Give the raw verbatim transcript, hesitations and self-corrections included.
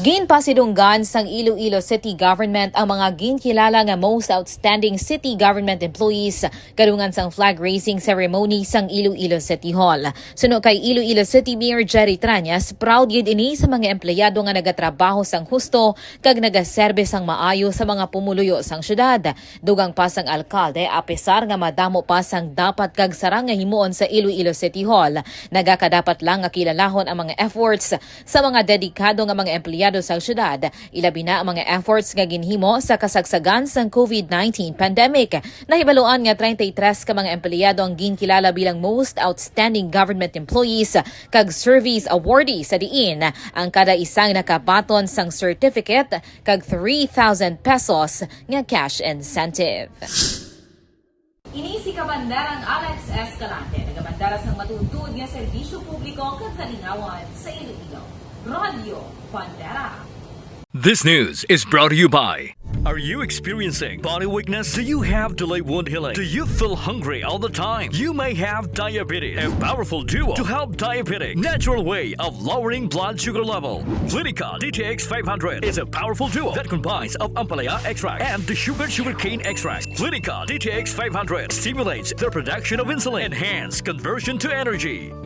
Ginpasidunggan sang Iloilo City Government ang mga ginkilala nga most outstanding city government employees kadungan sang flag raising ceremony sang Iloilo City Hall. Suno kay Iloilo City Mayor Jerry Trañas, proud gid ini sa mga empleyado nga nagatrabaho sang husto kag nagaserbe sang maayo sa mga pumuluyo sang syudad. Dugang pa sang alkalde, apesar nga madamo pa sang dapat kag sarang nga himuon sa Iloilo City Hall, nagakadapat lang nga kilalahon ang mga efforts sa mga dedikado nga mga empleyado sa syudad, ilabi na ang mga efforts nga ginhimo sa kasagsagan sang covid nineteen pandemic. Nahibaluan nga treinta y tres ka mga empleyado ang ginkilala bilang most outstanding government employees kag service awardee, sa diin ang kada isang nakabaton sang certificate kag three thousand pesos nga cash incentive. Ini si Kabandarang Alex Escalante, nagabandara sang matuod nga serbisyo publiko kag kalingawan sa Iloilo. Radyo Bandera. This news is brought to you by. Are you experiencing body weakness? Do you have delayed wound healing? Do you feel hungry all the time? You may have diabetes. A powerful duo to help diabetic natural way of lowering blood sugar level. Clinica D T X five hundred is a powerful duo that combines of ampalaya extract and the sugar sugarcane extract. Clinica D T X five hundred stimulates the production of insulin, enhance conversion to energy.